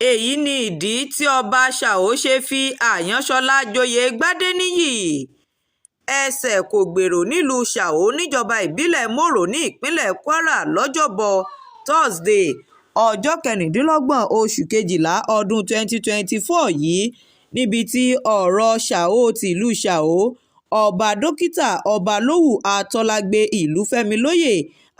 Èyí ni ìdí tí ọba São ṣe fi Àyànṣọ́lá joyè Gbádéníyì Ẹsẹ̀-kógbéró nílùú São níjọba ìbílẹ̀ Mòro ní ìpínlẹ̀ Kwara lọ́jọ́bọ́ tosidee ọjọ́ kẹrìndínlọ́gbọ̀n oṣù kejìlá ọdún 2024 yìí, níbi tí ọ̀rọ̀ São tìlú São, Ọba Dókítà Ọbalọ́wù Àtọlágbé Ìlúfẹ́milóye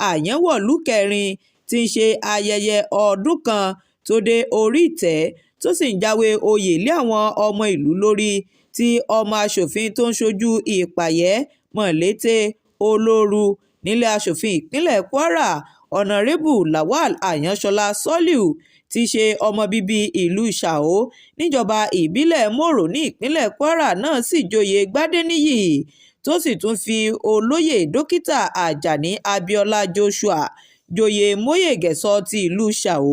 Àyànwọ̀lú kẹrin tí í ṣe ayẹyẹ ọdún kan tó dé orí ìtẹ́, tó sì ń jáwé oyè lé àwọn ọmọ ìlú lórí, tí ọmọ aṣòfin tó ń ṣojú Ìpàyẹ́ Mọ̀lété Olóru nílé Aṣòfin ìpínlẹ̀ Kwara, Ọ̀nàrẹ́bù Lawal Àyànṣọlá Soliu, tí í ṣe ọmọ bíbí ìlú São níjọba ìbílẹ̀ Mòro ní ìpínlẹ̀ Kwara náà sì joyè Gbádéníyì, tó sì tún fi olóyè Dókítà Àjàní Abiola Joshua joyè Mòyégẹ́sọ ti ìlú São.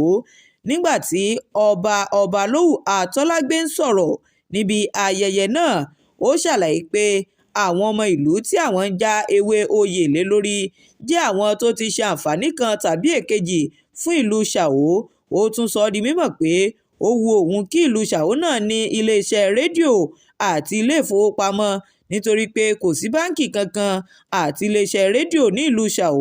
Nígbà tí Ọba Ọbalọ́wù Àtọlágbé ń sọ̀rọ̀ níbi ayẹyẹ náà, ó ṣàlàyé pé àwọn ọmọ ìlú tí àwọn ń já ewé oyè lé lórí jẹ́ àwọn tó ti ṣe àǹfààní kan tàbí èkejì fún ìlú São. Ó tún sọ ọ́ di mímọ̀ pé ó wu òun kí ìlú São náà ní iléeṣẹ́ rédíò àti iléèfowópamọ́, nítorí pé kò sí báǹkì kankan àti iléeṣẹ́ rédíò ní ìlú São,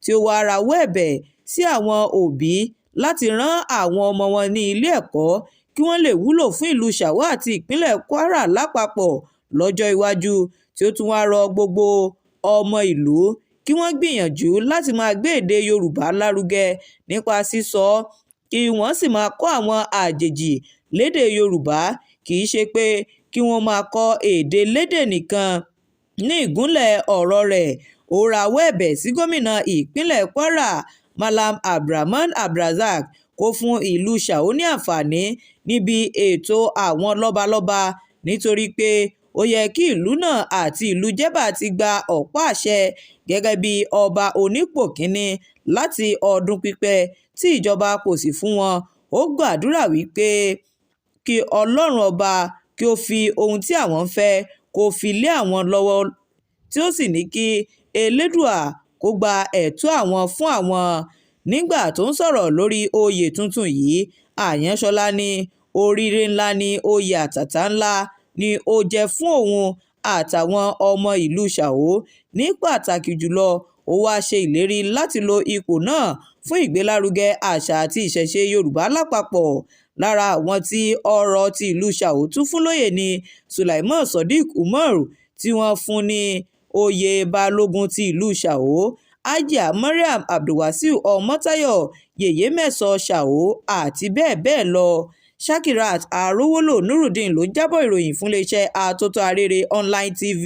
tí ó wáá rawọ́ ẹ̀bẹ̀ sí àwọn òbí láti rán àwọn ọmọ wọn ní ilé ẹ̀kọ́ kí wọ́n lè wúlò fún ìlú São àti ìpínlẹ̀ Kwara lápapọ̀ lọ́jọ́ iwájú, tí ó tún wáá rọ gbogbo ọmọ ìlú kí wọ́n gbìyànjú láti máa gbé èdè Yorùbá lárugẹ nípa sísọ ọ́, kí wọ́n sì máa kọ́ àwọn àjèjì lédè Yorùbá, kì í ṣe pé kí wọ́n máa kọ́ èdè elédè nìkan. Ní ìgúnlẹ̀ ọ̀rọ̀ rẹ̀, ó rawọ́ ẹ̀bẹ̀ sí gómìnà ìpínlẹ̀ Kwara, Mallam Abdulrahman Abdulrazaq, kó fún ìlú São ní àǹfààní níbi ètò àwọn lọ́balọ́ba, nítorí pé ó yẹ kí ìlú náà àti ìlú Jẹ̀bà ti gba ọ̀pá àṣẹ gẹ́gẹ́ bíi ọba onípò kìíní láti ọdún pípẹ́ tí ìjọba kò sì fún wọn. Ó gbàdúrà wí pé kí Ọlọ́run ọba kí ó fi ohun tí àwọn ń fẹ́ kó fi lé àwọn lọ́wọ́, tí ó sì ní kí Elédùà kó gba ẹ̀tọ́ àwọn fún àwọn. Nígbà tó ń sọ̀rọ̀ lórí oyè tuntun yìí, Àyànṣọ́lá ní oríire ńlá ní oyè àtàtà ńlá ni ó jẹ́ fún òun àtàwọn ọmọ ìlú São ní pàtàkì jùlọ. Ó wáá ṣe ìlérí láti lo ipò náà fún ìgbélárugẹ àṣà àti ìṣẹ̀ṣe Yorùbá lápapọ̀. Lára àwọn tí ọ̀rọ̀ ti ìlú São tún fún lóyè ní Sulaimon Sodiq Umar, tí wọ́n fún ní oyè Balógun ti ìlú São, Hajia Mariam Abdulwasaiu Ọmọ́táyọ̀ Yèyémẹ́sọ São àti bẹ́ẹ̀ bẹ́ẹ̀ lọ. Shakirat Arówólò Nurudeen ló ń jábọ̀ ìròyìn fún iléeṣẹ́ Atótó Arére Online TV.